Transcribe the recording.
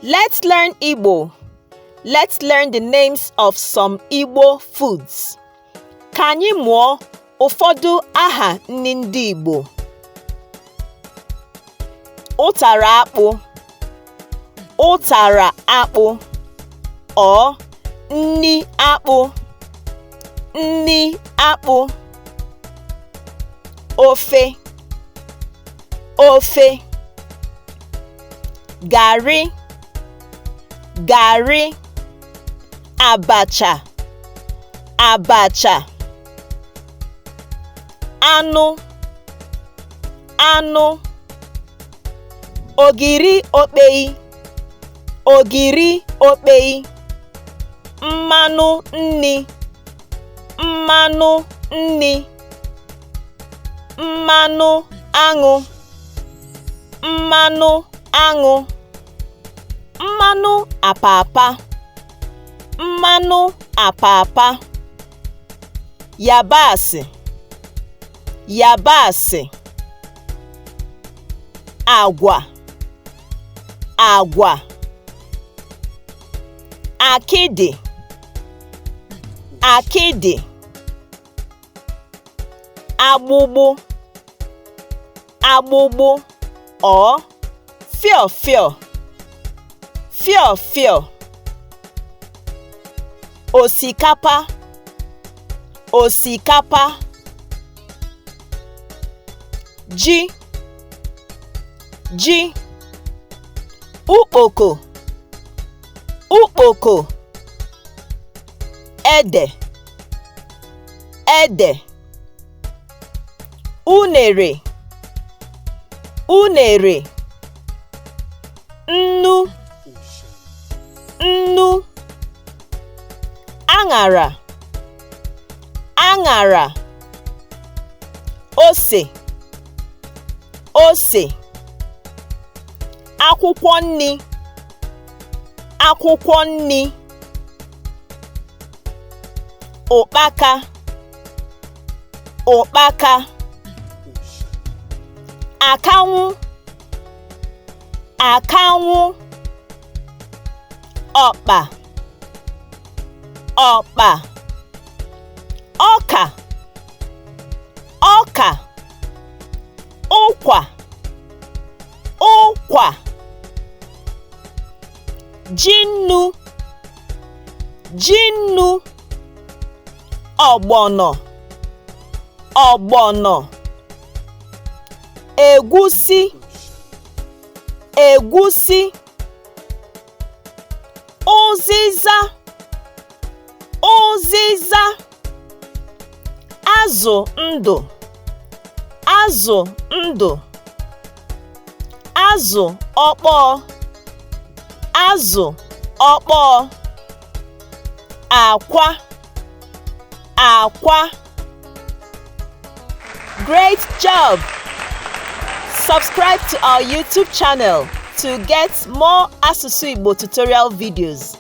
Let's learn Igbo. Let's learn the names of some Igbo foods. Ka anyị mụọ ụfọdụ aha nni ndị Igbo. Ụtara akpụ, ụtara akpụ or nni akpụ, nni akpụ. Ofe, ofe. Garị, garị. Abacha, abacha. Anụ, anụ. Ogiri okpei, ogiri okpei. Mmanụ nni, mmanụ nni. Mmanụ aṅụ, mmanụ aṅụ. Mmanụ apapa, mmanụ apapa. Yabasị, yabasị. Agwa, agwa. Akịdị, akịdị. Agbụgbụ, agbụgbụ or fịọ fịọ, fịọ fịọ. Osikapa, osikapa. Ji, ji. Ukpoko, ukpoko. Ede, ede. Unere, unere. Nnu, nnu. Aṅara, aṅara. Ose, ose. Akwụkwọ nni, akwụkwọ nni. Ụkpaka, ụkpaka. Akanwụ, akanwụ. Ọkpa, ọkpa. Ọka, ọka. Ụkwa, ụkwa. Ji nnu, ji nnu. Ọgbọnọ, ọgbọnọ. Egwusi, egwusi. Ụzịza, ụzịza. Azụ ndụ, azụ ndụ. Azụ ọkpọọ, azụ ọkpọọ. Akwa, akwa. Great job! Subscribe to our YouTube channel to get more Asụsụ Igbo tutorial videos.